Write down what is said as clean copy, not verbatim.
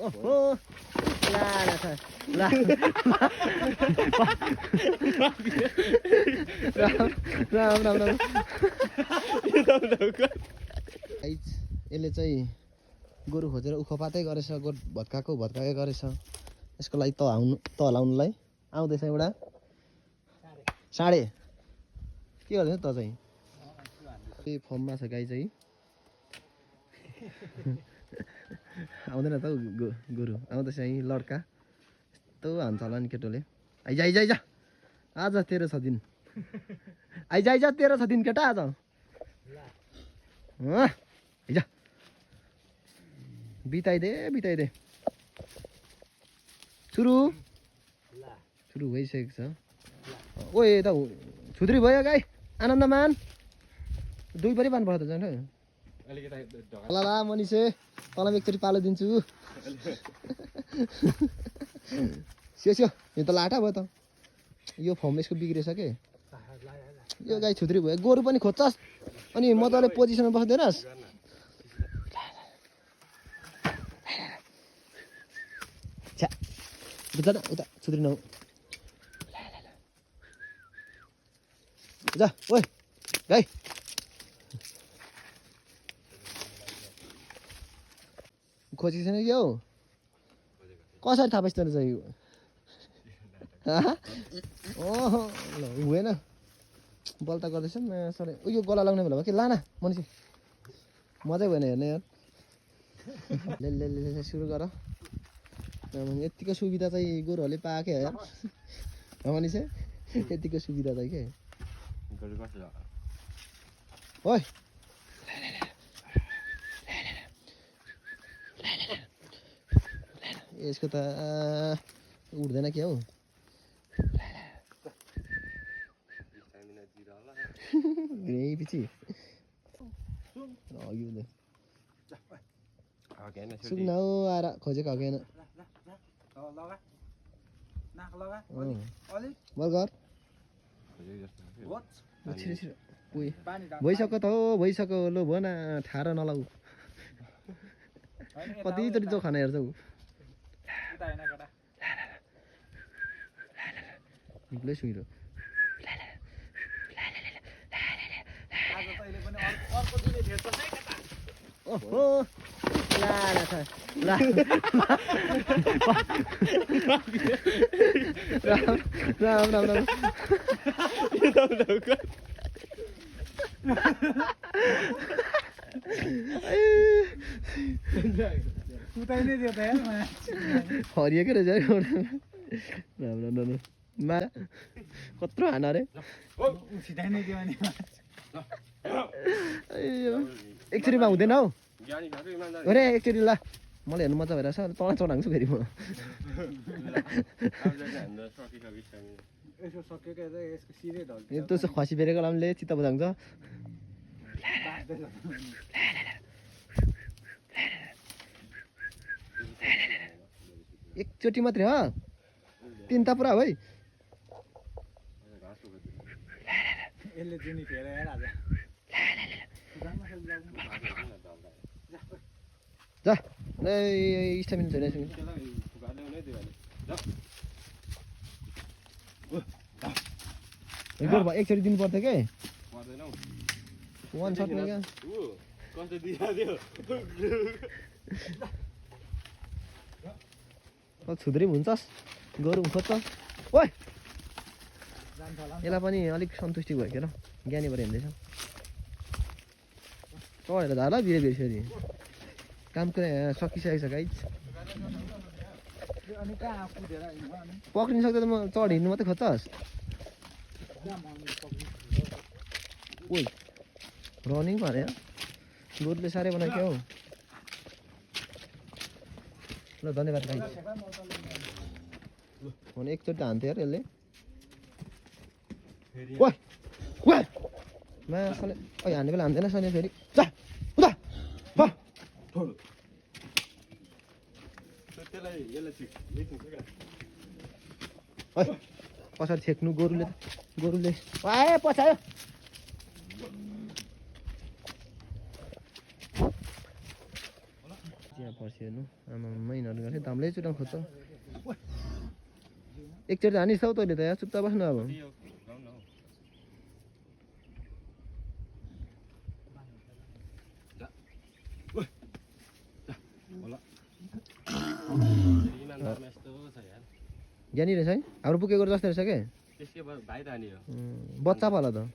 ओहो ला ला ला राम राम राम यसले चाहिँ गोरु खोजेर उखोपातै गरेछ गोरु भत्काएकै गरेछ यसको लागि हलाउनुलाई आउँदैछ एउटा साढे के गर्दैछ त चाहिँ त्यही फर्ममा छ गाई चाहिँ आउँदैन त गोरु आउँदैछ यहीँ लड्का यस्तो हान्छ होला नि केटोले आइज आइज आइज आज तेरो छ दिन आइज आइज तेरो छ दिन केटा आज आइज बिताइदे सुरु भइसकेको छ ओ यता छुद्री भयो गाई आनन्दमान दुई पनि पानुपर्छ त झन् ल ल मनिषे तँलाई एकचोटि पालो दिन्छु स्यो यो त लाटा भयो त यो फर्म यसको बिग्रेछ के यो गाई छुद्री भयो गोरु पनि खोज्छस् अनि मजाले पोजिसनमा बस्दैनस् उता छुद्री नौ जा ओइ गाई खोजेको छैन कि हौ कसरी थाहा पाइस् त चाहिँ ओहो ल हुँदैन बल त गर्दैछ सर उयो गला लगाउने बेला भयो कि लाना मनिषी मजै भएन हेर्ने यार ले सुरु गर यतिको सुविधा चाहिँ गोरुहरूले पाएकै हो यार मनिषी यतिको सुविधा चाहिँ के ओइ यसको त उड्दैन के हौ यही पछि सुक्न हौ आएर खोजेको हगेन बल गर भइसक्यो त हो भइसक्यो लो भन ठाडो नलाउ कतिचोटि जो खाना हेर्छौ निक्लै सुइरो ओहो ला ला ला राम राम राम हरिएकै रहेछ राम राम राम मा कत्रो हाना अरे एकचोटिमा हुँदैन हौ अरे एकचोटि ल मलाई हेर्नु मजा भइरहेछ तँलाई चढाउँछु फेरि म त्यो खसी फेरेको लामले चित्त बुझाउँछ एकचोटि मात्रै हो तिनवटा पुरा है जा स्टामिना छैन एकचोटि दिनु पर्थ्यो के वान सर्टमा क्या छुद्री हुन्छस् गोरु खोज्छ ओइ यसलाई पनि अलिक सन्तुष्टि भयो के र ज्ञानी भएर हिँड्दैछ चढेर झाला बिरे फेरि काम सकिसकेको छ गाइज पक्रिनु सक्दा त म चढ हिँड्नु मात्रै खोज्छस् ओइ रनिङ भने गोरुले साह्रै बनाएको हौ ल धन्यवाद गाइज भने एकचोटि हान्थ्यो यार यसले मा सले ओइ हान्ने बेला हान्दैन सनी फेरि जा उता कसरी छेक्नु गोरुले आए पछायो त्यहाँ पर्छ हेर्नु आमा महिनाहरू गरे दामले चुटाउनु खोज्छ एकचोटि हानिस् हौ तैँले त यहाँ चुप्ता बस्नु अब ज्ञानी रहेछ है हाम्रो पुगेको जस्तो रहेछ के बच्चा पो होला त